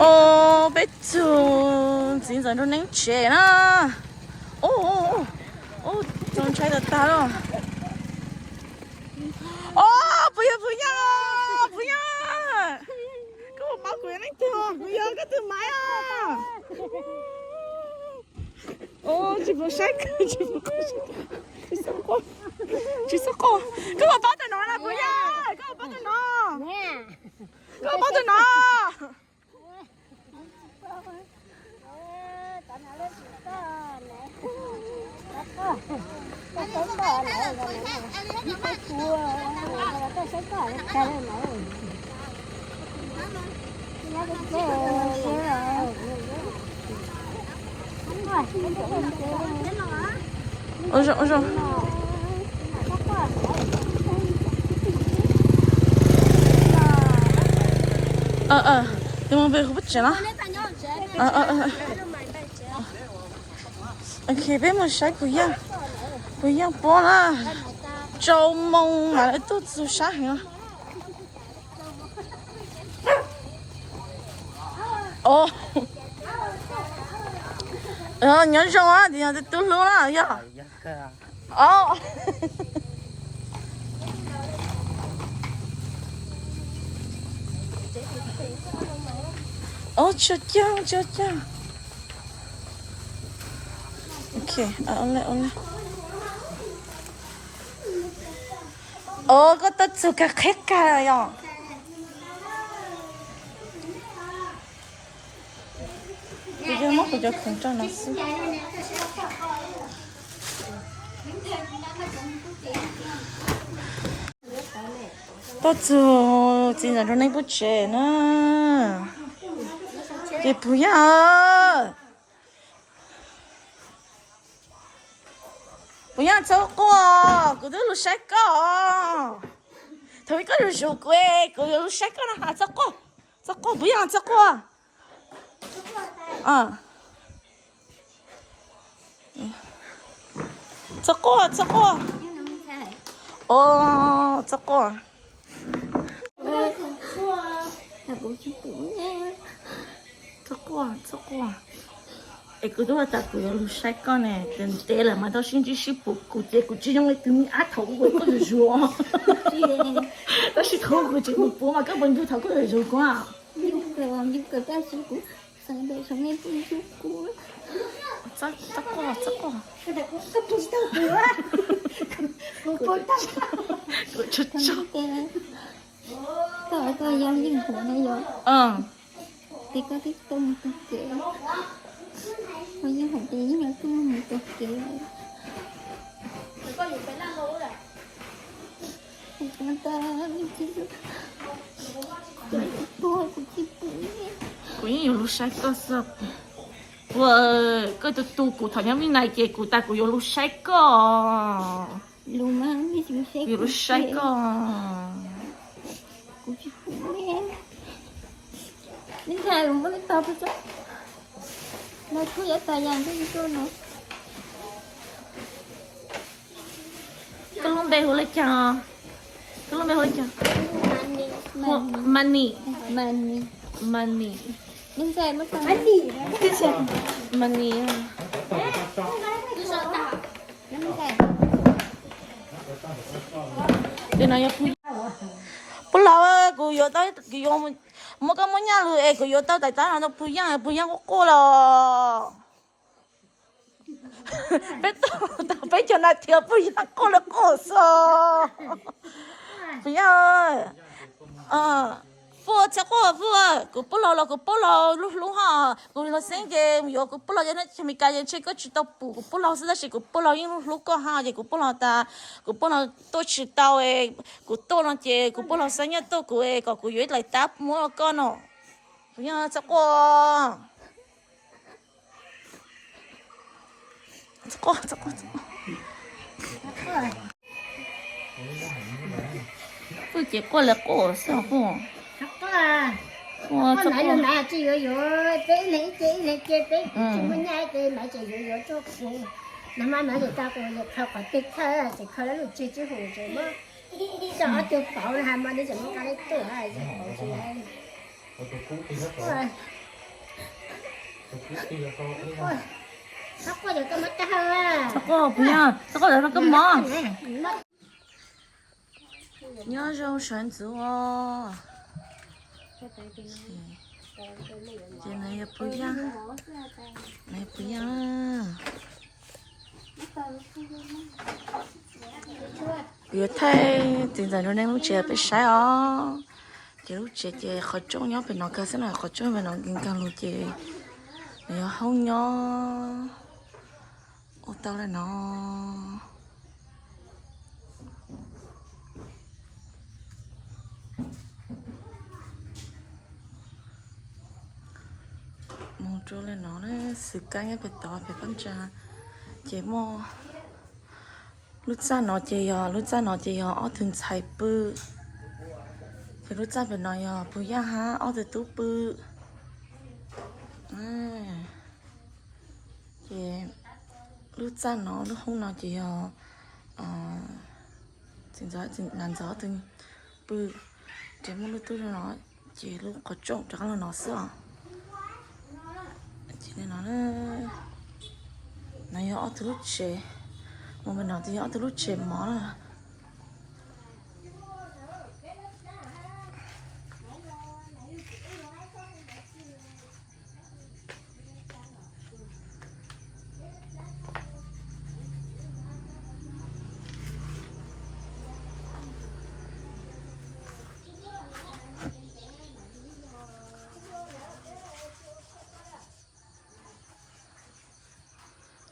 Os, peb tug txiv ntxawm nraug neeb tsev na. Os, os, ntshai tas tas li. Os, puas yog Phum Yaj? Phum Yaj, koj puas paub kuv yog leej twg? Kuv yog koj tus maiv os. Os, tsis pom saib, tsis pom saib, tsis txhob quaj, tsis txhob quaj. Koj puas paub tus no na Phum Yaj? Koj puas paub tus no? Koj puas paub tus no? Ua zoo, ua zoo. Tus mus pem kuv pub tsev no. Ok, peb mus saib Phum Yaj, Phum Yaj puab na. Rau moos mas lawv tuaj txug sab heev. Os, nyob zoo, tus tub hlub na yog. Os, tsis cag, tsis cag. Ok, ua le, ua le. Os, koj tuaj txug kawg qheb kawg yom. Kuv yog muab kuv cov khoom rau no xwb. Tuaj txug txiv ntxawm nraug neeb pub tsev na. Ces Phum Yaj, Phum Yaj txhob quaj, kuv twb lug saib koj. Thaum ub koj zuj zus kuv, kuv yuav lug saib koj no, txhob quaj, txhob quaj Phum Yaj, txhob quaj. Txhob quaj, txhob quaj. Os, txhob quaj. Txhob quaj, txhob quaj. Es kuv twb has tas kuv yuav lug saib koj ne, ces ntev lawm mas tau sib ntsib sib pum, kuv ces kuv tsis zoo li tus me ab thaum ub uas koj zuj zus. Tab sis thaum ub kuv tseem mus puav mas koj puas ncu thaum koj zuj zus kuv? Txhob quaj, txhob quaj. Kuv tso tso. Koj, koj yog yeej huv no yog. Ces koj twb tuaj mus tag kev, koj yeej hais tias yeej yuav tuaj mus tag kev. Kuv yeej yuav lug saib koj xwb. Puag, koj tus tu kuv thaum nyob Vib Nais ces kuv tas kuv yuav lug saib koj. Yuav lug saib koj. Koj lub npe hu le caag? Koj lub npe hu le caag? Mani. Mani. Mani. Puj laug, kuv yuav tau, kuv yuav muab koj muab nyaj lug es kuv yuav tau tais taub no rau Puj Yeej, Puj Yeej quaj quaj los. Peb tau tau peb caug nas this Puj Yeej quaj li quaj xwb. Puj Yeej, Puj, txhob quaj Puj, kuv puj laug los kuv puj laug hlub hlub ho, kuv los xeeb ces yuav kuv puj laug cov Meskas ces ntshe koj tsis tau pum kuv puj laug xwb tab sis kuv puj laug yeej hlub hlub koj ho ces kuv puj laug tas kuv puj laug tuaj tsis tau, kuv tuaj no ces kuv puj laug xa nyaj tuaj kuv kom kuv yuav ib tais taub muab koj no. Puj Yeej txhob quaj. Puj ces quaj li quaj xwb Puj. Quaj txhob quaj. Tsis yuav yuav, peb ib leeg ib ce ib leeg ce, peb tsis muaj nyaj ces Maiv tseem yuav yuav tuaj kuv. Nag hmo Maiv tseem tau kuv khaws qhov twg thawj tseem khaws lub tsig tsib hum tseem muab tso ob tug pauv no ha, mo neb tseem muab qab leb tuaj. Quaj, Txhob quaj, txhob quaj, txhob quaj, txhob quaj, txhob quaj mov. Nyob zoo sawv ntxov os. Ces no yog Pw Yaj, no yog Pw Yaj. Kuv yuav thaij txiv ntxawm nrog neeg lub tsev peb saib os. Ces lub tsev ces qhov rooj nyob pem no kawg xwb na, qhov rooj pem no nkees kawg lug ces nws yog hoob nyob ua tau li no. Mus rau li no na, xwm kab nyob pem tod pem phab ntsa. Ces muaj lub txaj no ces yog, lub txaj no ces yog ob tug ntxhais pw. Ces lub txaj pem no yog Pw Yaj hab ob tug tub pw. Ces lub txaj no, lub hoob no ces yog txiv ntxawm, txiv ntxawm ob tug pw. Ces muaj lub tub no, ces lub qhov rooj rov qab los no xwb os. Ces li no, no yog ob tug lub tsev, mus pem no ces yog ob tug lub tsev mov na.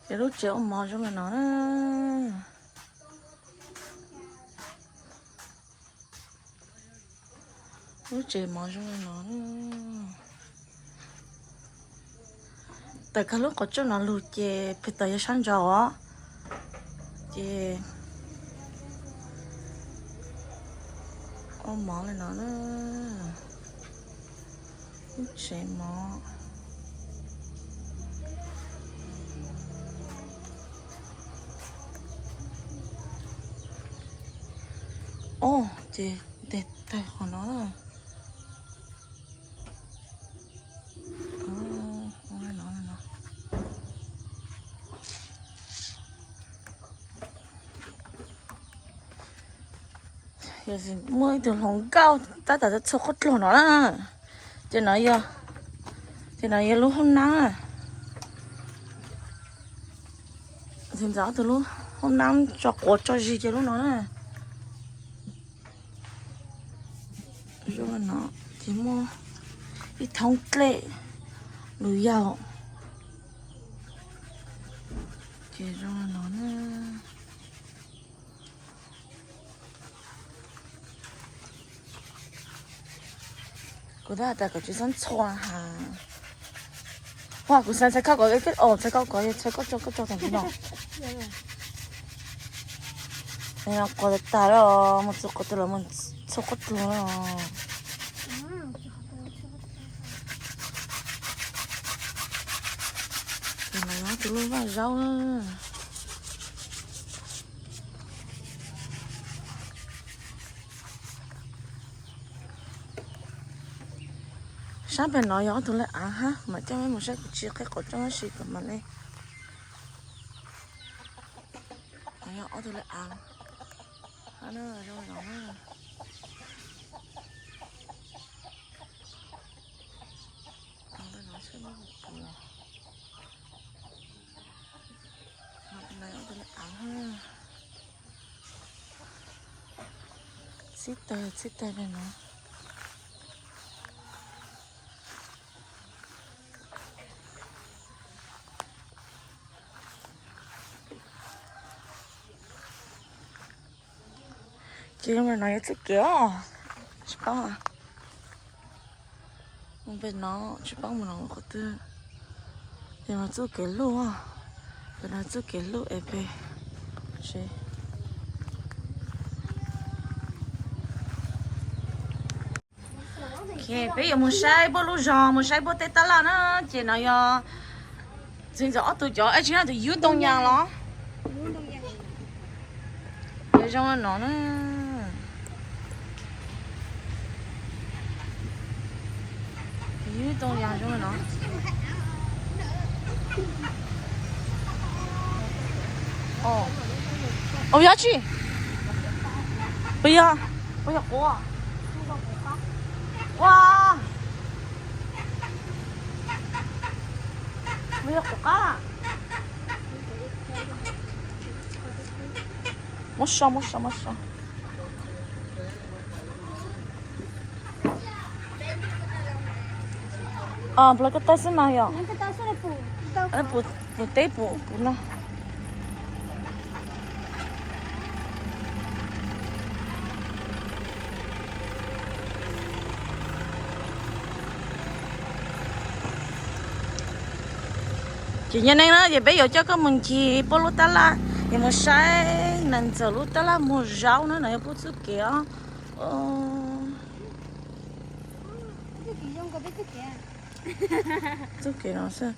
Ces lub tsev ua mov zoo li no na. Lub tsev mov zoo li no. Tawm kag lub qhov rooj no lug ces pem tod yog sab ntsa os. Ces ua mov li no na. Lub tsev mov. Os, ces tes tawg qhov no na. Muaj ib tug hluas nkauj tab tom txhua qhov dluag no na. Ces no yog, ces no yog lub hoob nab. Txiv ntxawm ob tug lub hoob nab tso quav tso zis ces lub no na. Zoo li no, ces muaj ib thoob dlej lug yaug. Ces zoo li no na. Kuv tab tas kom tsis txhob ntxhua ha. Ua kuv xav txhais khau kov, txhais khau kov, txhais khau kov tom no. Quav tas tas lawm, mus txog quav tas lawm, mus txog quav tas lawm. Ces no yog tus lub vaj zaub na. Sab pem no yog ob tug laj av hab, mam coj mej mus saib kuv tsis qhib qhov rooj tab sis kom mam li. No yog ob tug laj av hab na, zoo li no na. Txhib tawg, txhib tawg li no. Ces zoo li no yog txuj kev os, tsis paub. Mus pem no tsis paub mus no qhov twg, ces mas txuj kev luj, pem no txuj kev luj es pem tsev. Ok, peb yuav mus saib puab lub zog, mus saib puab tej tab laj na. Ces no yog txiv ntxawm ob tug cov, tsis yog tus yub ntoo yas los? Yog zoo li no na. Yub ntoo yas zoo li no. Ua yog tsi? Puas yog, puas yog quav? Ua, puas yog quav qab? Muab so, muab so, muab so. Plaub koj taw xwb mas yom. Puas teb puas puv no. Ces nyob neej no ces peb yuav coj koj mus ncig puab lub tab laj, yuav mus saib neeg ntxawm lub tab laj muag zaub na, no yog puab txuj kev os. Txuj kev no xwb.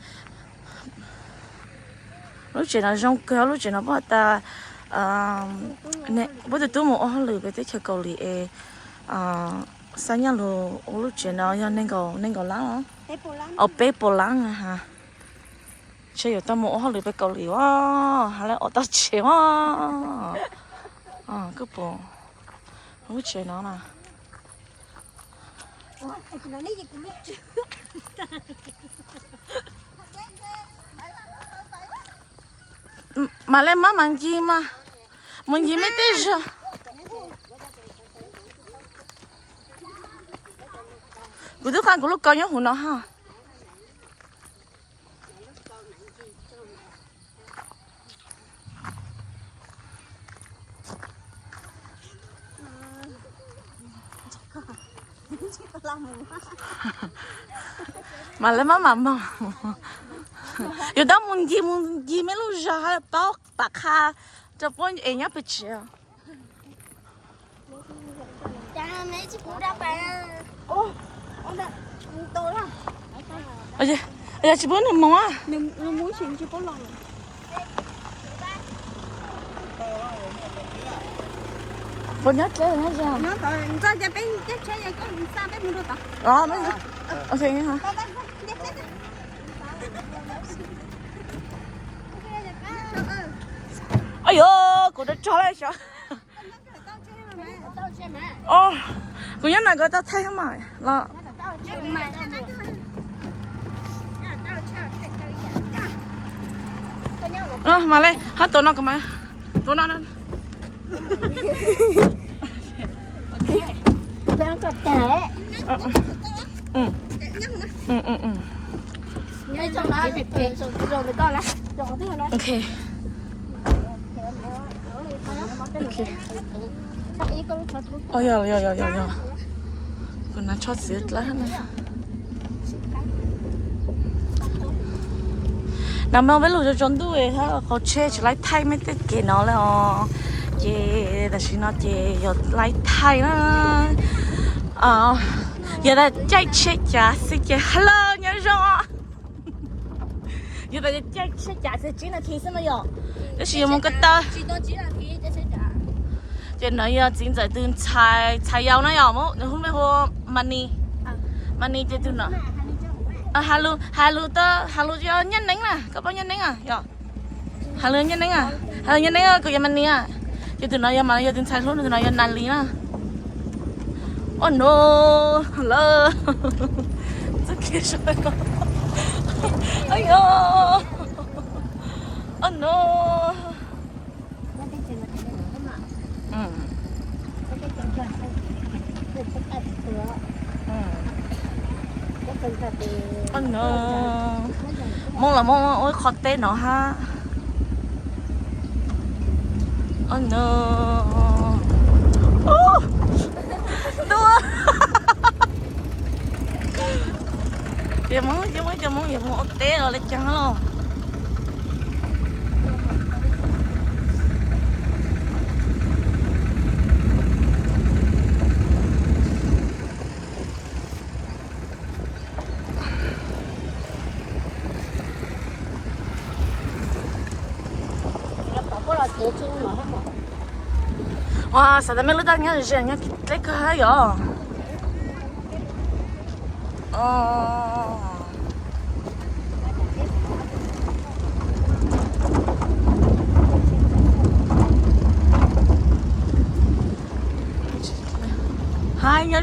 Lub tsev no zoo kawg, lub tsev no puab has tas puab tus tub mus ua hauj lwm pem teb chaws Kaus Lim es xa nyaj lug ua lub tsev no yog nees nkaum lab, peb puas lab. Ntshe yuav tau mus ua hauj lwm pem Kaus Lim os, ha lawv ua tau tsev os. Koj puas, lub tsev no na. Mam le mab mam ncig mas, mus ncig mej tej zog. Kuv twb qha kuv lub kaus nyob huv no ha. Mam le mab mam mog. Yuav tau mus ncig mus ncig mej lub zog paub pam qha rau puab es nyob pem tsev. Yog tsis pub nws mus. Puas nyob tsev nyob ze? Ay yog kuv rov tso lawm xyov. Kuv nyob no kuv tau thaij mas los. Mam le hab tus no kuv mas, tus no. Ok. Yog yog yog yog, kuv hnav tsho txiv dlawb na. Nag hmo peb lug tsaus ntuj hab qaug tsheb tsis laib thaij mej tej kev no lawm os. Ces tam sim no ces yog laib thaij na. Yog tas caij tsheb cav xwb ces hello nyob zoo. Yog tas caij tsheb cav txog tsib nas this xwb no yom. Tab sis yog mus ko taw. Ces no yog txiv ntxawm tus ntxhais, ntxhais yau na yom, nws hu Mani. Mani ces tus no, has lus, has lus, has lus yog Nyaj Neeb na, koj paub Nyaj Neeb yom. Has lus Nyaj Neeb, has lus Nyaj Neeb, kuv yog Mani. Ces tus no yog, mas yog tus ntxhais hlub, tus no yog Nas Lis na. Oh no, lawm. Txoj kev so, ay yog, oh no. Oh no, Moob los Moob ua ib qho teb no hab. Oh no. Ntuj. Ces Moob, ces Moob, ces Moob yuav mus ua teb los le caag los. Ua, xav tas mej lub tab nyob ze nyob dleb kawg hab yom.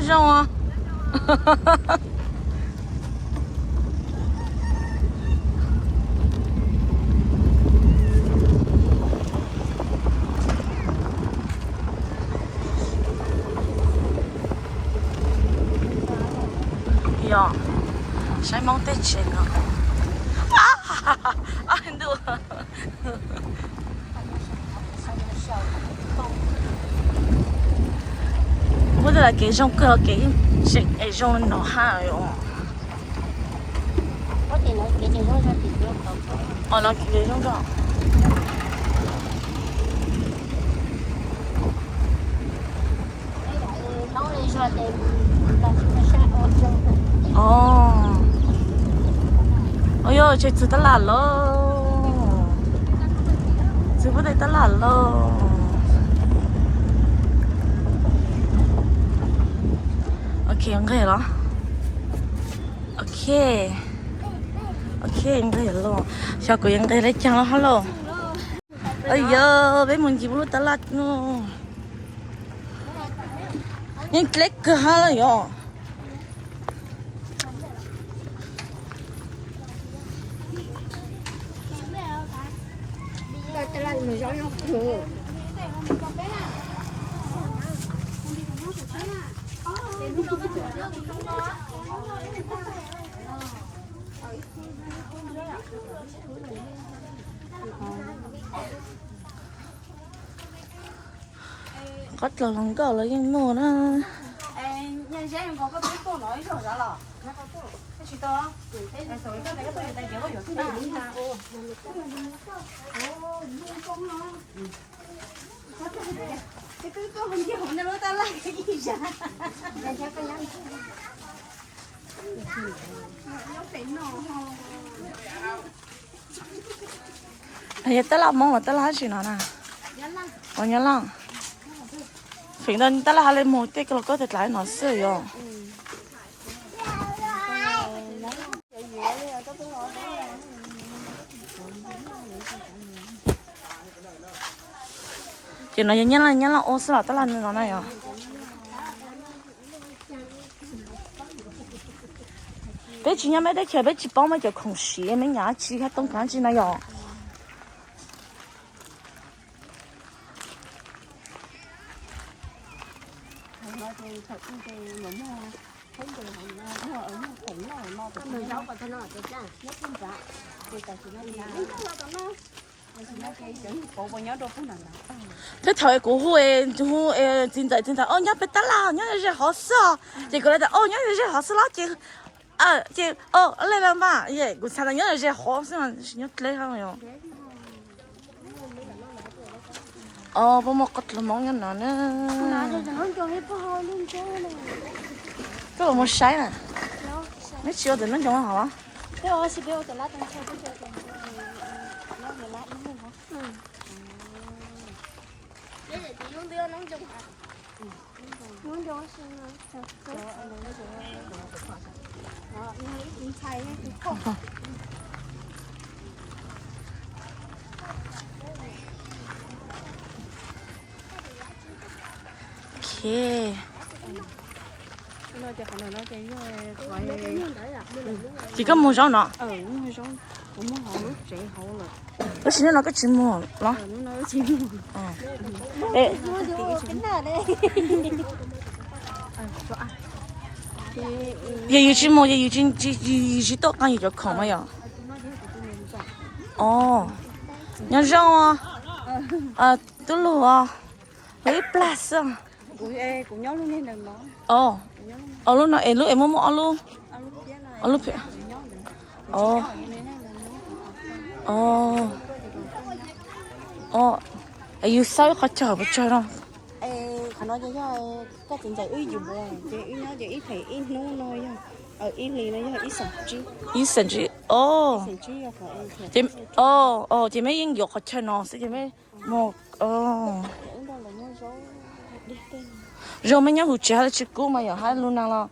Zoo. Yog, saib Hmoob teb chaws no. Ntuj. Muab tej lawv kev zoo kawg, kev tseem es zoo li no hab. Os, no kev zoo zoo. Os, yog tseem txug tab laj lauj, txug puab tej tab laj lauj. Ok, nqeg los. Ok, ok, nqeg los. Xyov kuv yuav nqeg le caag los hab lauj. Yog peb mus ncig puab lub tab laj no, yeej dleb kawg hab lauj yog. Qhov dlaag hluas nkauj los yeej muaj na. Yog tab laj Hmoob los tab laj dlaab tsi no na? Os, Nyab Laj. Feem ntau tab laj has le moog tej koj los koj tag dlav no xwb yog. Ces no yog Nyab Laj, Nyab Laj ua xwb los tab laj no na yog. Peb tsis nyob peb teb chaws peb tsis paub muaj cov khoom siav me nyuam dab tsi hab toob kas dab tsi na yog. Peb thaum kuv hu, hu txiv ntxawm, txiv ntxawm, o, nyob peb tab laj, nyob ze hov xwb os. Ces kuv le tas, o, nyob ze hov xwb los ces, ces, o, le los mas, kuv xav tas nyob ze hov xwb, nyob dleb hab yog. O, puab muaj qhov dlaag Hmoob nyob no na. Koj los mus saib na. Neb tsis ua tus noob ncoos hov los? Ok. Ces koj muag zaub no? Tab sis hnub no koj tsis muag los? Yog yus tsis muag, yog yus tsis tuaj qee yus cov khoom mas yog. O, nyob zoo, tub lug, lug ib plag xwb. O, lub no es lub es muaj muaj ob lub, ob lub. O, yus xauj ib qhov chaw pes tsawg no? Qhov no ces yog koj txiv ntxawm wb yug, ces wb nyob ces ib phem ib hnub no yog, ib hlis no yog ib xeem tsib. Ib xeem tsib, o. Ces, o, ces meb yeej yuav qhov chaw no xwb ces meb mus. Zoo meb nyob hauv tsev hab tsis kub mas yog hab lub no los.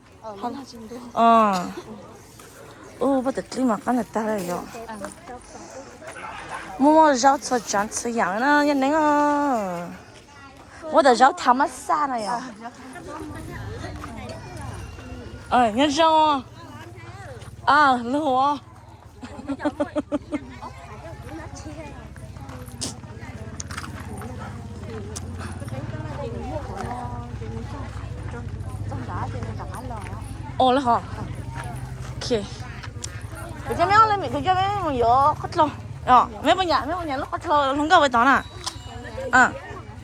Ub, paj tam dlib mas qab ntawm tag lawm yog. Muaj muaj zaub txhua tsav txhua yam na yog neeb. Muaj tam zaub thav mab xaj na yog. Nyob zoo. Lug. Ua li hos. Kuv coj meb, kuv coj meb mus yuav qhov dlua. Meb puas nyam, meb puas nyam lub qhov dlua hluas nkauj pem tod na?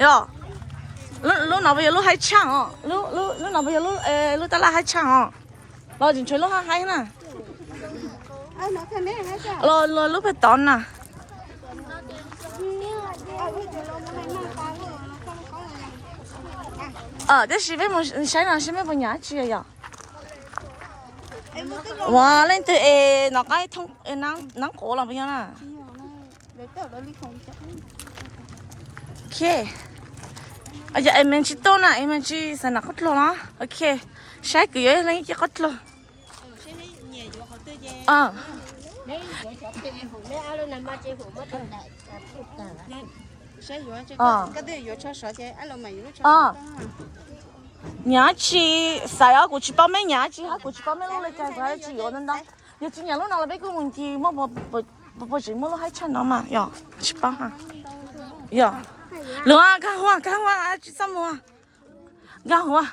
Yog. Lub no puas yog lub haib tshaj os? Lub no puas yog lub tab laj haib tshaj os? Los tseem tshuav lub haib haib na. Los, los lub pem tod na. Tab sis peb mus saib no seb meb puas nyam dab tsi yom. Ua leej twg es nov qaib thoob, nab quav los puas yog na? Ok. Es me tsis tuaj na, es me tsis xav nram qab dluag los? Ok. Saib kwv yuav leej ci qab dluag. Nyam dab tsi, xav os, kuv tsis paub meb nyam dab tsi hab, kuv tsis paub meb lub li cas, kuv tsis yuav ntau ntau. Yog tsis nyam lub no los peb kuj mus ncig muaj puas tseem muaj lub haib tshaj no mas yog tsis paub. Yog. Lug, nkag huab, nkag huab, tsis txhob mus. Nkag huab.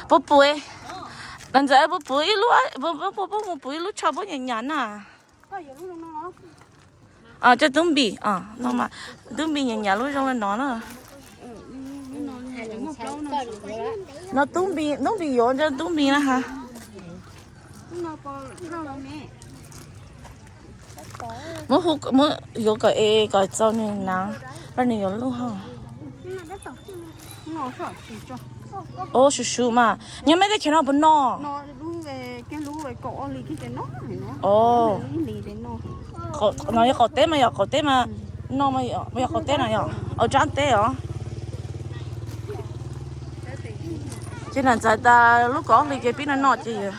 Puas pum, Nas Ntxawm, puas pum ib lub, puas mus pum ib lub tsho puab nyam nyam na? Coj Tub Npis, Tub Npis nyam nyam lub zoo li no na. No Tub Npis, Tub Npis yuav, coj Tub Npis na ha. Muab hu, muab yuav kom es kom txaus nws hnav, rau nws yuav luj hos. Ub, sub sub mas. Nyob meb teb chaws no puas no? No yog qaum teb mas yog qaum teb mas, no mas yog qaum teb na yog, au, tsab teb os. Ces Nas Ntxawm tas lub kaum ob hlis ces pib no no ces yog.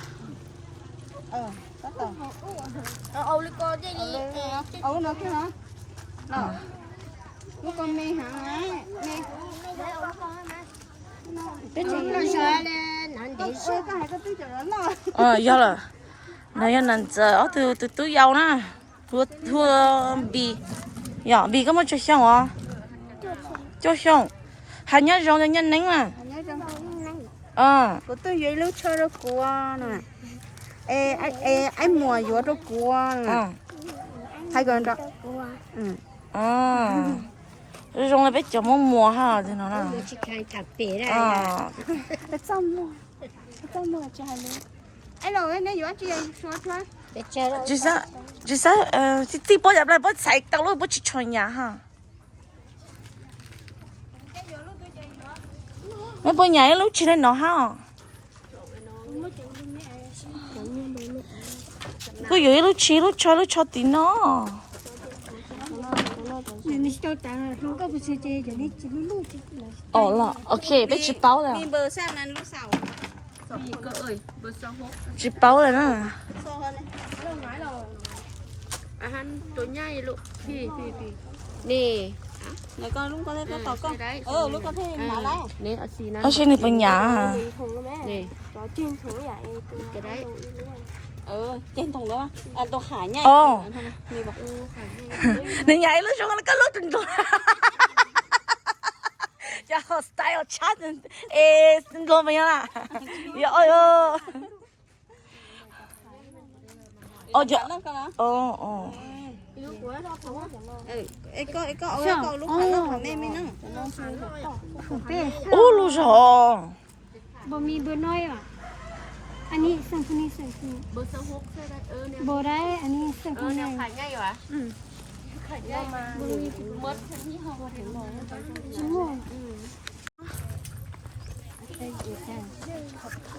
Yog lawm, no yog Nas Ntxawm ob tug tus tub yau na, hu ua Npis. Yog Npis koj muaj tsawg xyoo os? Cuaj xyoo. Has nyob zoo rau Nyaj Neeb na. Kuv tuaj yuav ib lub tsho rau kuv na. Aib Muas yuav rau kuv. Hais kom zoo li peb cov Hmoob Muas hab no na. Tsis xav, tsis xav, txij puab yam nplai puab txhais tau lub puab tsis tshua nyam hab. Neb puas nyam ib lub tsis li no hab? Kuj yuav ib lub tsis, lub tsho, lub tsho tim no. Os, los ok, peb tsis paub lawm. Tsis paub lawm na. Tab sis nws puas nyam? Nws nyam ib lub zoo koj lub tus ntsuag. Yog ho style tshab es ntsuag mas yog na. Yog, ub, lub zog.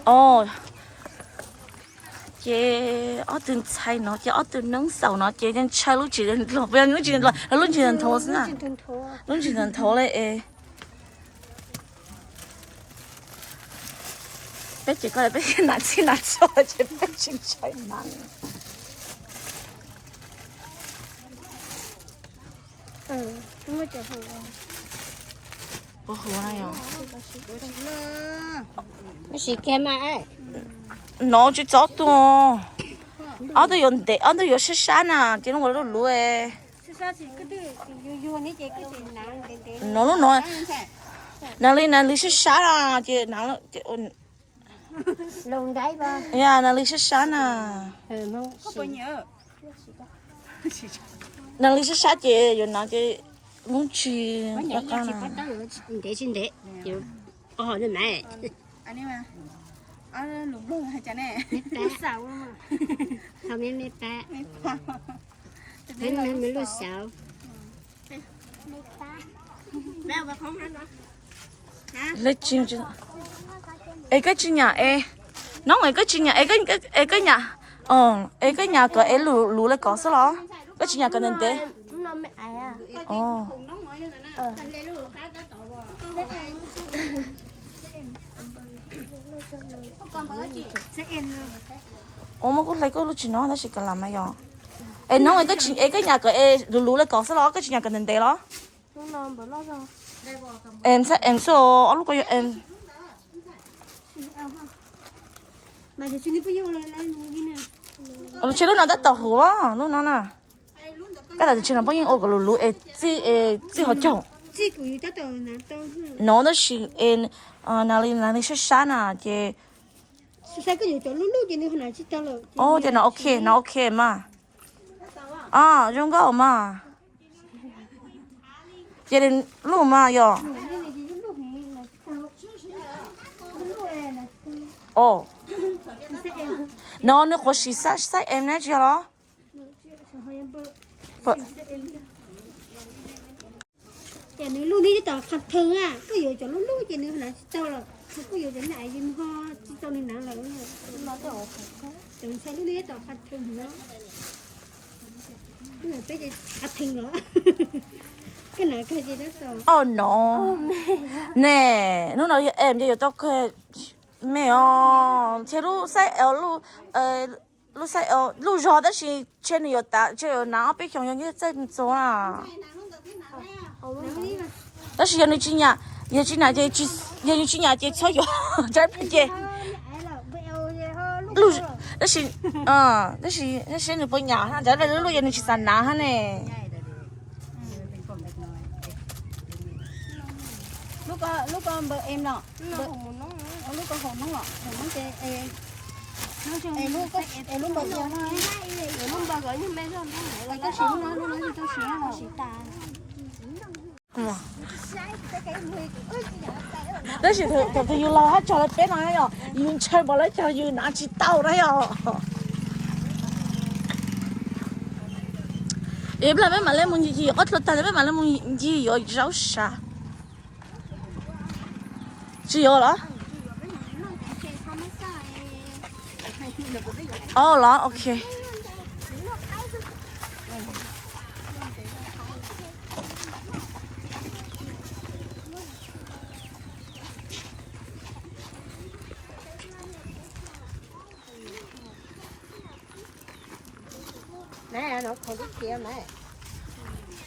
Os, ces ob tug ntxhais no ces ob tug neeb xaum no ces ntshaw lub tsis ntsuag, puas yog lub tsis ntsuag, lub tsis nthuav xwb na. Lub tsis nthuav li es. Peb ces koj peb nam txij nam txoj ces peb tsis ntshai nas. Ua huv na yog. Nov tsis txhob tuag. Ob tug yuav ntev, ob tug yuav sab sab na ces lub ua luv luv. Nov lub no, nws li nws li sab sab na ces nws li sab sab na. Nws li sab sab ces yuav nov ces lub tsis. Ntev tsis ntev, ho ne. Lub xyov. Es koj tsis nyam es, no es koj tsis nyam es, es koj nyam, es koj nyam kom es luv luv li kom xwb los koj tsis nyam kom ntev ntev? Ua muab kuv hlais koj lub tsis no tab sis kam lam mas yog. Es no es koj nyam kom es luv luv li kom xwb los koj tsis nyam kom ntev ntev los? Em xwb, em xwb, ob lub ko yog em. Lub tsheb lub no tab tom huv, lub no na. Koj tam tsis no poj yeej ua kom luv luv es txij, es txij hov caug. No tab sis es nws li nws li sab sab na ces. Ces no ok, no ok mas. Zoo nkauj mas. Ces lub mas yog. No nws qhuav siv xaiv em ne tsis yog los? Ces nws lub neb tom qhov thw, koj yuav cov lub lub ces nws hnav tsis tau lawm, koj yuav cov neb yus ho tsis tau nws hnav lawm. Cov ntxhais lub neb tom qhov thw no, peb ces qhov thw los. Koj hnav kawg ces tab tom. Oh no. Ne, hnub no yog em ces yuav tau kawg me os. Ntshe lub xaiv, lub xaiv, lub zog tab sis ntshe nws yuav tas, ntshe yuav hnav ob peb xyoos yog nws txawj txog na. Tab sis yog nws tsis nyam, yog tsis nyam ces, yog nws tsis nyam ces txhob yuav. Tab sis, tab sis, tab sis nws puas nyam, tab sis lub lub yog nws tsis xav hnav hab ne. Lub ko npawg em no, lub ko haum noob, haum noob ces, es lub npawg no, lub npawg ko yog me zog, tab sis lub no, lub no tsis tau siv. Tab sis thaum twg yus laus hab tsog lawv peb no yog yus ntshaw npaum lawv cog yus hnav tsis tau na yog. Es peb mam le mus ncig, ob tug tag peb mam le mus ncig yuav zaub sav. Tsis yuav los? Ua los, ok.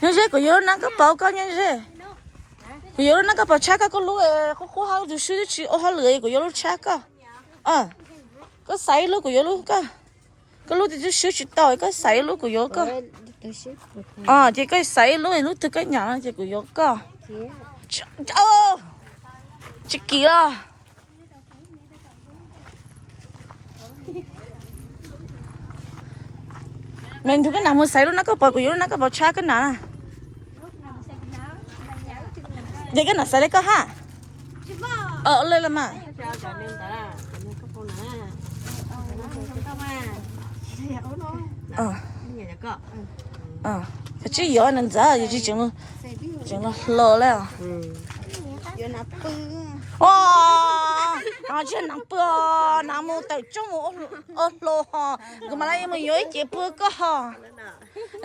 Nyob ze, kuv yuav lub nab koj paus koj nyob ze. Kuv yuav lub nab koj paus tshab koj, koj lub qub qub hab tus swb twb tsis ua hauj lwm, kuv yuav lub tshab koj. Koj xaiv ib lub kuv yuav lub koj. Koj lub twb swb tsis tau, koj xaiv ib lub kuv yuav koj. Ces koj xaiv ib lub, lub twg koj nyam no ces kuv yuav koj. Tsis kim los. Me ntug koj nam mus xaiv lub nab koj paus, kuv yuav lub nab koj paus tshab koj nam. Ces koj nam xaiv li koj hab. Le los mas. Tsis yuav nws ntxav, tseem los hlo li. Tsis nam pw, nam mus tawm tsob mus ua hlo ho. Kuv mam li mus yuav ib ce pw koj ho.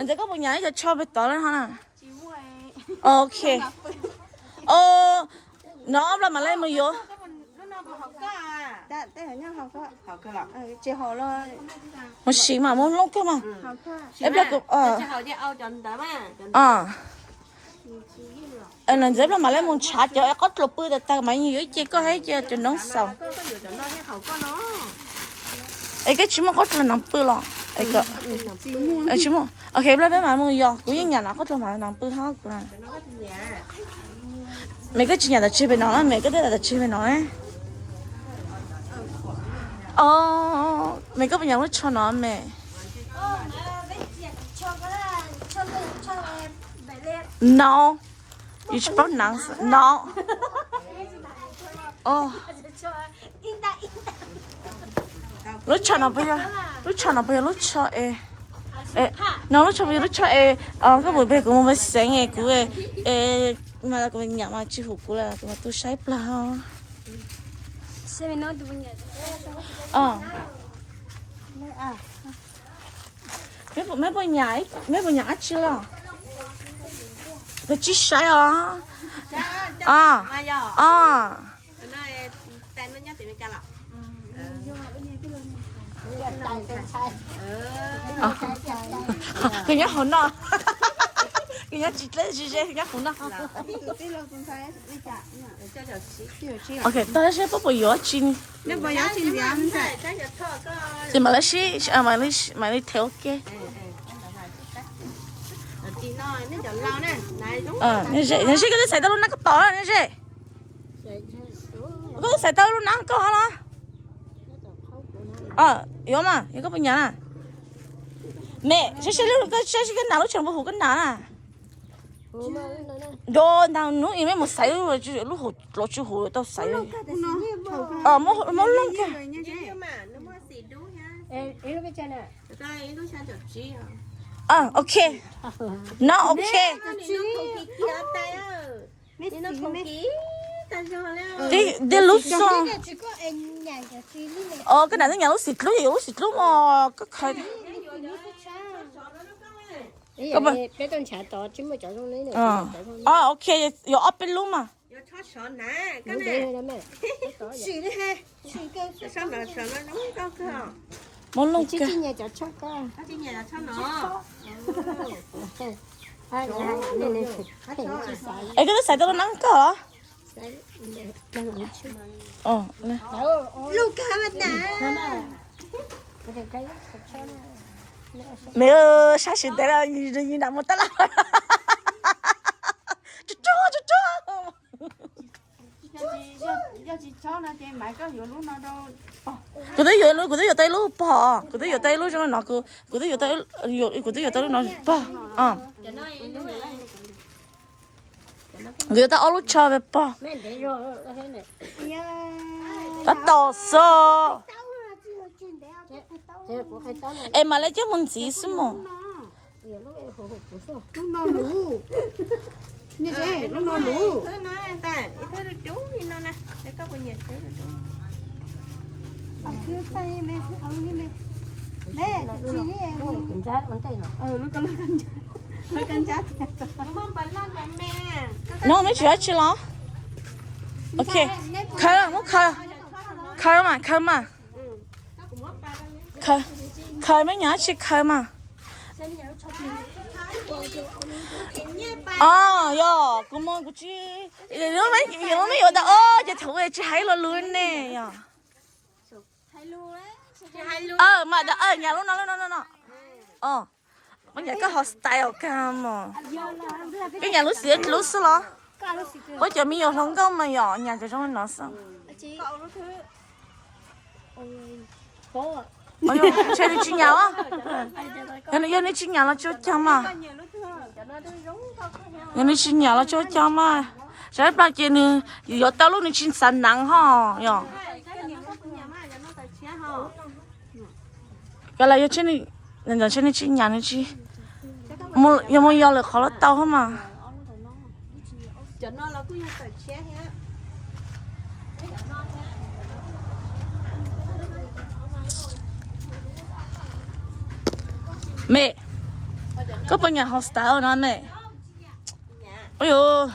Ntxawm koj puas nyam ib co tsho pem tod li ho na? Ok. No ob los mam li mus yuav. Mus sim mas, mus loob kawg mas. Ib pliag kuv Ntxeev plag mam li mus ntshav cov qab dluag pw tas tag mas yuav ib ce koj hais ces cov noob xaus. Es koj tsis muaj qab dluag noob pw los? Tsis muaj. Ok, peb mam mus yos, kuv yeej nyam no qab dluag noob pw hab kuv. Mem koj tsis nyam tom tseg pem no, mem koj twb nyam tom tseg pem no. Mem koj puas nyam lub tsho no mem? No, yus tsis paub hnav no. Lub tsho no puas yog, lub tsho no puas yog lub tsho es, no lub tsho puas yog lub tsho es koj mus pem kuv mus pem xeev es kuv, es mas kuv nyam mas tsis hum kuv lawm kuv mas tu saib plag. Meb puas nyam, meb puas nyam dab tsi los? Kuv tsis saib os. Kws nyob hauv no, kws nyob tsis dleb tsis ze, kws nyob hauv no. Ok, tag seb puab puas yuav tsi. Ces mam li sib, mam li them ua ke. Seb koj twb xaiv tau lub nab koj pom na, seb koj twb xaiv tau lub nab koj hov los. Yuav mas, yog koj puas nyam na. Mem, saib seb koj hnav lub tsho puas hum koj hnav na. Nto ntag, hnub ib mej mus xaiv lub hauv los tsis hum tau xaiv. Muab looj kag. Ok. No ok. Tej lub xo. Koj nam twb nyam lub xim dlub, yuav lub xim dlub mos koj khaws. Ok, yuav ob peb lub mas. Muab looj kag. Es koj twb xaiv tau lub nab koj los? Mem, sab sim ntev los yus nam mus tab laj. Tsuag tsuag tsuag tsuag. Kuv twb yuav, kuv twb yuav tau ib lub pog, kuv twb yuav tau ib lub zoo no, kuv twb yuav tau, kuv twb yuav tau lub no pog. Kuv yuav tau ob lub tsho pog. Tab tom xwb. Es mam li coj mus ntxiv xwb mos. No, neb tsis dab tsi los? Ok, khaws, muab khaws, khaws mas, khaws mas. Khaws, meb nyam dab tsi khaws mas. Os, yog kuv mus kuv tsis, yog muab meb yuav tau os ces thaum ub tsis hais lo lus ne yog. Mas nyam lub no, lub no, lub no. Os, muab nyam koj ho style kag mos. Koj nyam lub xim dlub xwb los? Puab cov me nyuam hluas nkauj mas yog nyam cov zoo li no xwb. Ntshe nws tsis nyam os. Yog nws tsis nyam los tsis ua cas mas. Yog nws tsis nyam los tsis ua cas mas. Sab ib plag ces nws yuav tau lub nws tsis xav hnav ho yog. Koj las yog tsheb, ntshe nws tsis nyam, nws tsis, yog mus yos lawm qhov los tau hab mas. Mem, koj puas nyam haus tas no mem? Ua,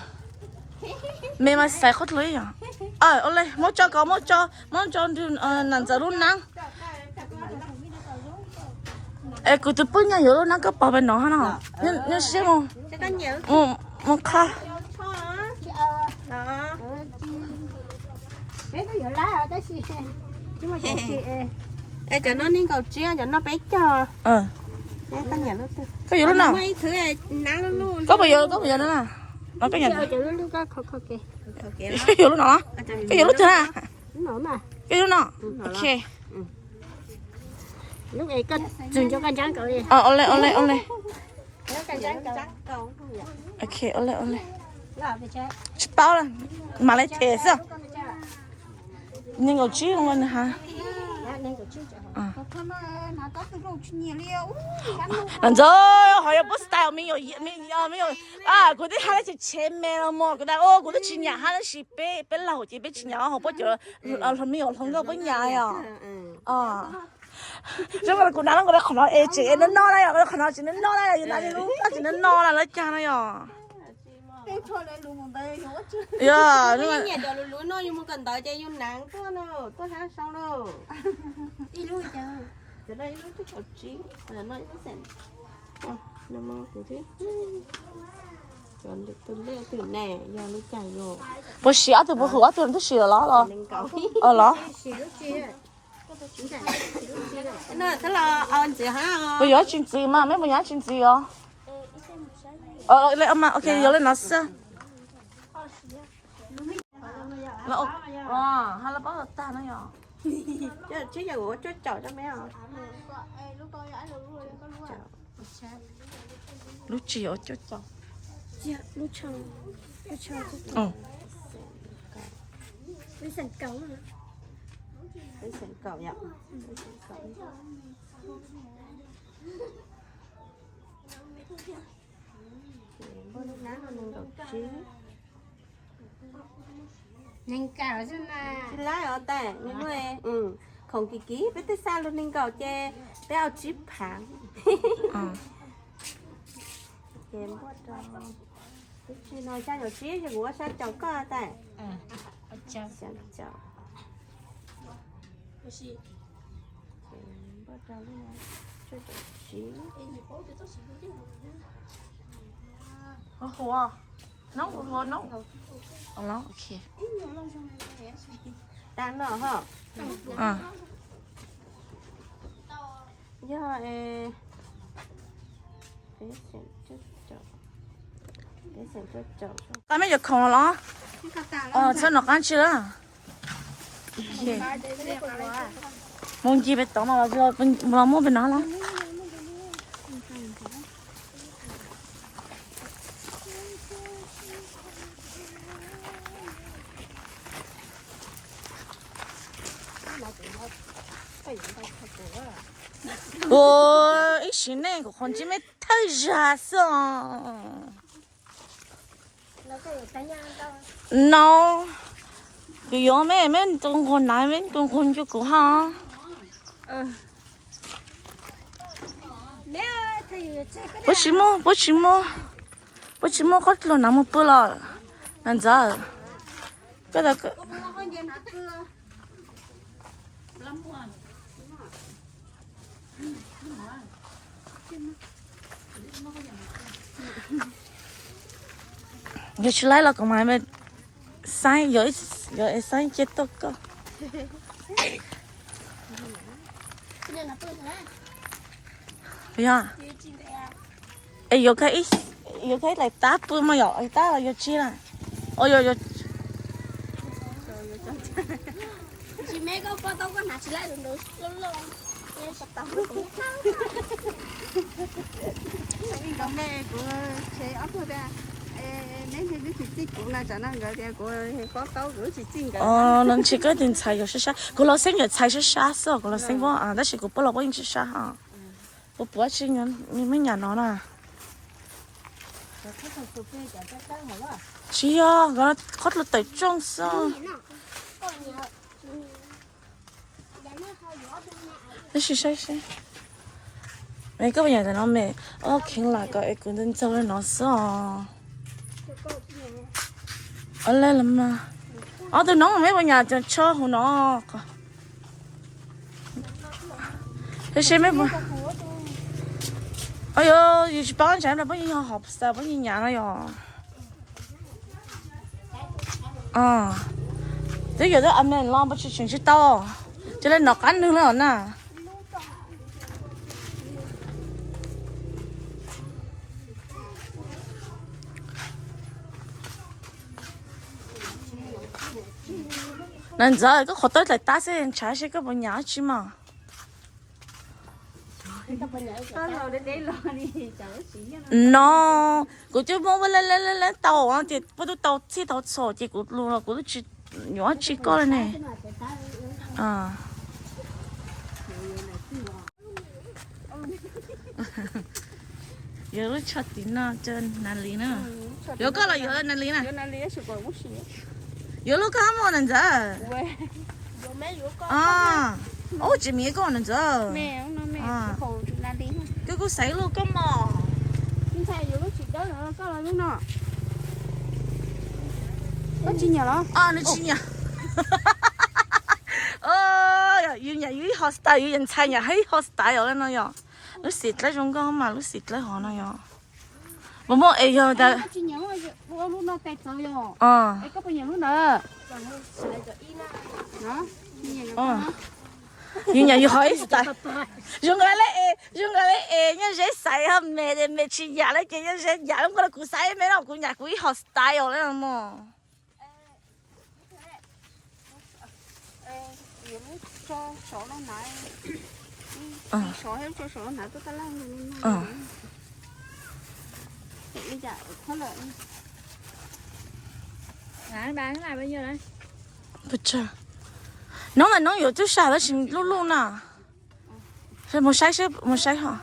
mem mas xaiv qhov dlua ib yam. Ua le, muab tso ko, muab tso, muab tso nam ntxawm lub nab. Es kuv tus phooj ywg yuav lub nab koj pom pem no hab no. Nyob siab mus. Mus qha. Es cov no nees nkaum tsib, cov no peb caug. Koj yuav lub no. Koj puas yuav, koj puas yuav lub no? No koj yuav lub no. Koj yuav lub twg na? Koj yuav lub no. Ok. Ua le, ua le, ua le. Ok, ua le, ua le. Tsis paub, mam li them xwb. Nees nkaum tsib no nws hais. Ntxawm, ho yog pob style me nyuam, kuv twb hais tias tshem me los mas kuv dag, kuv twb tsis nyiam hab tab sis peb, peb laug ces peb tsis nyiam hauv pob cua, me nyuam hluas nkauj puab nyiam yom. Zoo li kuv hnav no, kuv hnav qhov no es tseem no no na yom, qhov no tseem no no na, yus hnav li lub koj tseem no no na lawv cag no yom. Yog, nyiam cov luv luv no yus mus kawm ntawv ces yus hnav tuaj no, tuaj hab sau lauj. Cov no ib lub cuaj caum tsib, no ib lub xees. Tus lej tus ne yog li cas yus. Puas siv ob tug, puas hum ob tug twb siv lawm los? Los? Puas yuav tsis ntxiv mas, meb puas yuav tsis ntxiv os? Ok, yuav li no xwb. Hab lawv paub tag no yom. Lub tsis yog cuaj caum. Npaj lub nab no nees nkaum tsib. Tsis laib os tais, khoom kiv kiv peb twb xa lug nees nkaum ces peb au tsib phav. Ces npaj rau, tsis no xya caum tsib, kuv ua xya caum koj tais. Npaj rau lub cuaj caum tsib. Hua, nub hua nub. Ok. Tag no ho. Yog, peb xeem cuaj caum. Qab meb cov khoom los? Txhob nov qab tsi lawm. Mus ncig pem tod mas los muab pem no los. Ua ib sim neej kuv qhov ntsib meb thawj zaug xwb os. No, kuv yuav meb, meb tus nquag na, meb tus nquag ncu kuv hos. Puab tsis muaj, puab tsis muaj, puab tsis muaj qhob luag na mus pw los na ntxawm. Koj Yog tsis laib los kuv mam xaib, yog xaib cia tuaj koj. Yog, es yuav koj ib daim tab pw mas yom, tab los yuav tsi na. Kuv tsis txij kuv na, tsam no nkawd tias kuv pob taub kuv tsis txij nkawd. Los ntshe koj tus ntxhais yog sab sab, kuv los xeeb yog ntxhais sab sab xwb, kuv los xeeb puab tab sis kuv puab los puab yeej sab sab os. Puas puav tsi, me nyuam no na. Tsis yog, qhov tawm tsooj xwb. Tab sis saib seb, koj puas nyam tam no me, ob kheev lam kom es kuv ntxaug ntxaug li no xwb os. Ob leeg los mas, ob tug noob me puas nyam cov tsho hauv no. Saib seb me puas, yus tsis paub ntshai no puab yeej yog hom xaws puab yeej nyam no yom. Twb yuav twb a me los npas tsis tseem tsis tau, cia li nov qab nws lawm na. Na ntxawm, koj qhov tawb tlaim tab xwb ntshav seb koj puas nyam dab tsi mas. No, kuv twb muab le le le le tau ces puab twb tau txhij tau txhom ces kuv los kuv twb tsis yuav dab tsi koj li ne. Yuav lub tsho tim no rau Nas Lis na. Yuav koj los yuav Nas Lis na? Yuav lub koj muaj na ntxawm. Ub, tsis miv koj na ntxawm. Koj kuj xaiv lub koj mog. Nws tsis nyiam. Yus nyiam yus ib hostyle, yus ntxhais nyiam ib hostyle os no yom. Lub xim dlawb zoo nkauj mas lub xim dlawb hov no yom. Puas muaj es yog tas yus nyiam yus hov ib style. Zoo nkaus li es, zoo nkaus li es Nyob Zeb xaiv me, me tsis yam li ces Nyob Zeb yam li nkaus li kuv xaiv me no, kuv nyiam kuv ib hostyle li no mog. Noob ntawm noob yuav twb sab tab sis lub lub na. Mus saib seb, mus saib ho.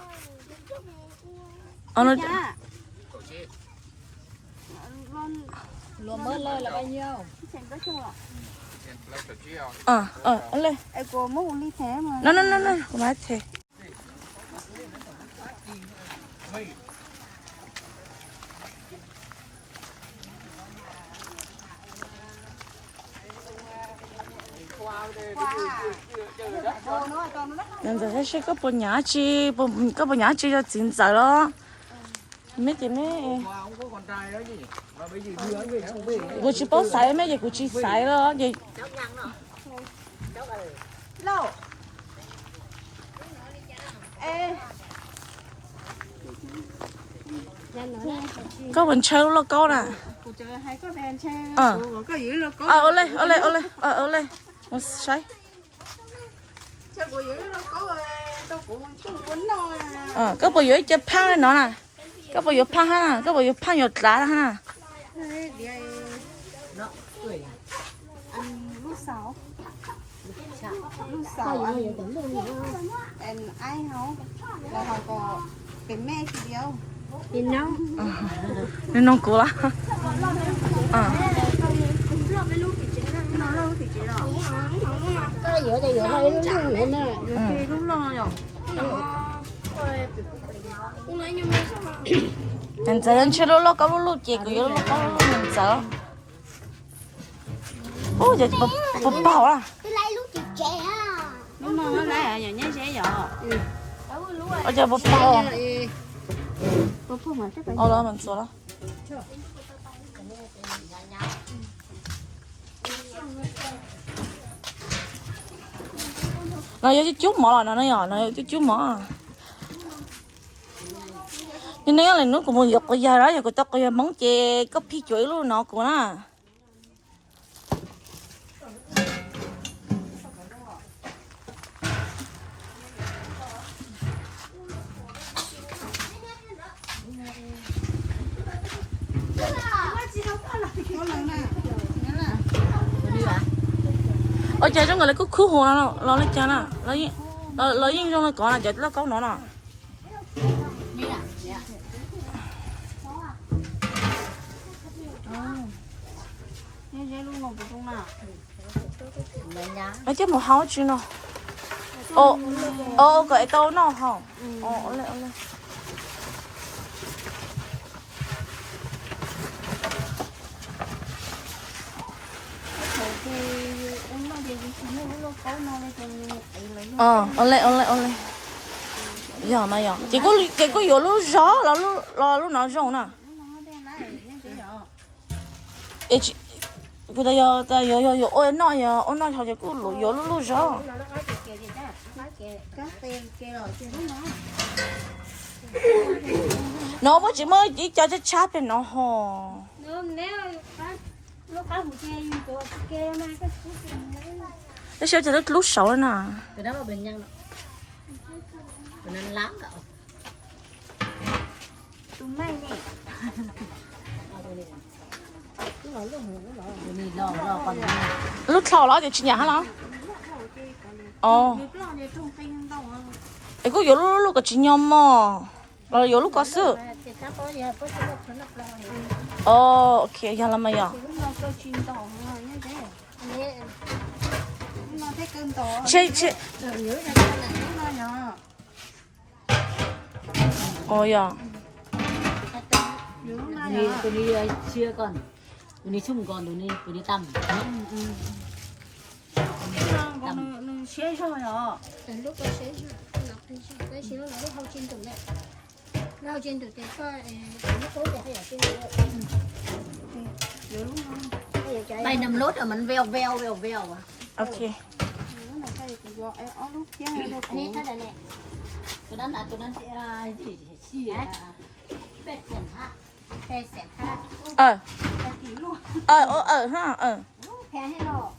Ntxawm saib seb koj puas nyav tsi, koj puas nyav tsi rau txiv ntxawm los? Me ces me, kuv tsis paub xaiv me ces kuv tsis xaiv los ces. Koj puas ntshaw lub lauj kaub na? Ua le, ua le, ua le, ua le, mus saib. Koj puas yuav ib ce phaaj li no na? Koj puas yuav phaaj hab na? Koj puas yuav phaaj yuav dlav hab na? Nws nug kuv los? Ntxawm ntshaw lub lauj kaub lub lub ces kuv yuav lub lauj kaub lub lub ntxawm. Ub, ces puas paug a? Ua cas puas paug? Los mas ntxuav los. No yog cub cub mov los no, no yog, no yog cub cub mov. Yog nej li hnub kuv mus yuav quav yawg los yog kuv tau quav yawg Hmoob ces koj phij cuam ib lub no kuv na. Ua cas zoo nkaus li kuj khub huv los li cas na, los yeej zoo li ko na cov lauj kaub no no. Thiab mus hau tsi no. Kom es tau noj hau. Ua le, ua le, ua le. Yog no yog ces kuj yuav lub zog los lub no zoo na. Kuv tas yog tas yog yog yuav ua noj, yog ua noj hov ces kuj yuav lub lub zog. No muaj tsis muaj ib co tshab tshab pem no ho. Tab sis ces lub lub saud na. Lub dlhau los ces tsis nyam hab los? Es kuj yuav lub lub kom tsis nyog mog, los yuav lub ko xwb? Ok, yog los mas yog. Ua yog. Tus ni tsiab ko, tus ni txhob mus nkaus tus ni, tus ni tam. Bai nws lub rồi mình veo veo veo veo. Ok. Tus đó là, tus đó là gì? Pet sẹt ha. Pet sẹt ha. Ờ. Ờ, ờ, ờ, ha, ờ. Pet ha lo.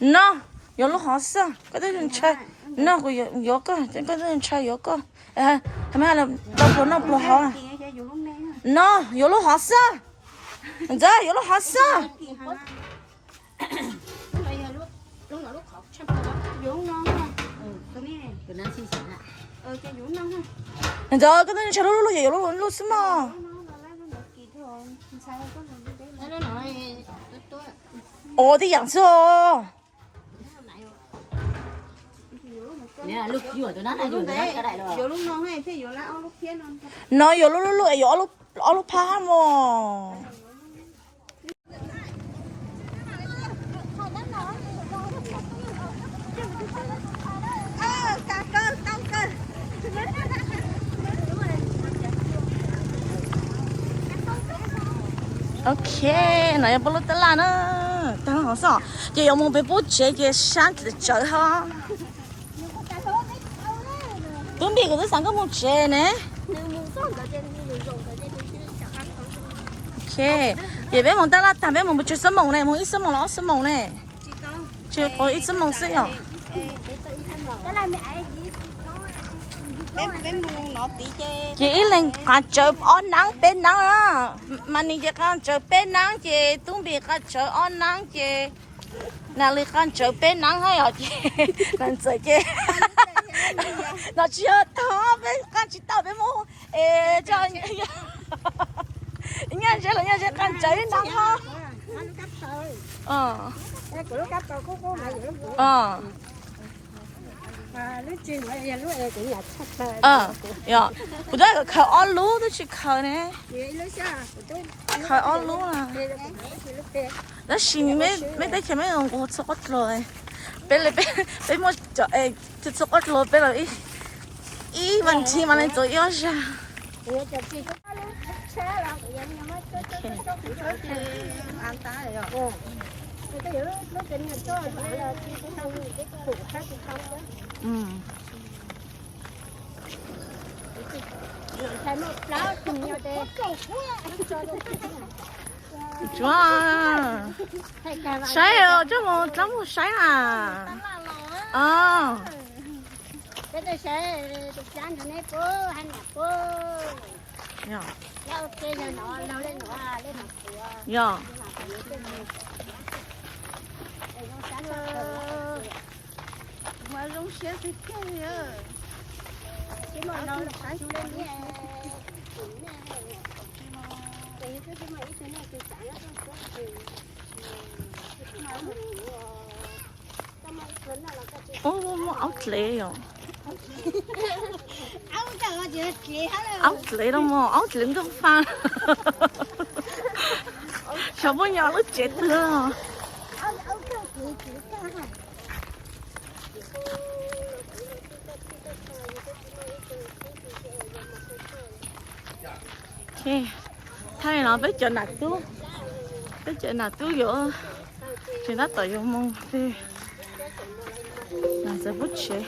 No, yuav lub hov xwb, koj twb ntshai. No, kuv yuav koj, koj twb ntshai yuav koj. Tau pluas noj pluas hov. No, yuav lub hov xwb. Ntxawm, yuav lub hov xwb. Ntxawm, koj twb ntshai lub lub, yuav lub lub xwb mog. Ua tib yam xwb os. No yuav lub lub lub es yuav ob lub phab mog. Ok, no yog peb lub tab laj na, tag laj hov xwb. Ces yuav mus pem pub tsev ces sab tsawv hov. Tub Npis, kuv twb xav koj mus tsev ne. Ok, ces peb mus tab laj tag peb mus pes tsawg xuab moos ne, mus ib xuab moos los ob xuab moos ne? Tsis, ib xuab moos xwb yom. Ces ib leeg qas tsawv ob neeb peb neeb na. Mas nws ces qas tsawv peb neeb ces Tub Npis qas tsawv ob neeb ces Nas Lis qas tsawv peb neeb hab yom ces Nas Ntxawm ces no tsis yog tog peb qas tsis tau peb mus es nyaj ze los nyaj ze qas tsawv ib neeb hab. Kuv twb khaws ob lub twb tsis khaws ne. Khaws ob lub. Tab sis meb teb chaws meb nqus txhua qhov dluag, peb, peb muaj cov es txhua qhov dluag peb los ib vas thiv mas neeg txaus ib ob zag. Tsuav saib, coj mus dlaab mus saib na. Yog. Ub, muaj aub dlev yom. Aub dlev los mas aub dlev ntuj faj. Xyov puab nyob lub tsev twg. Thaum no peb cov nam tub, peb cov nam tub yuav tseem tab tom yuav mus pem nam txawv pub tsev.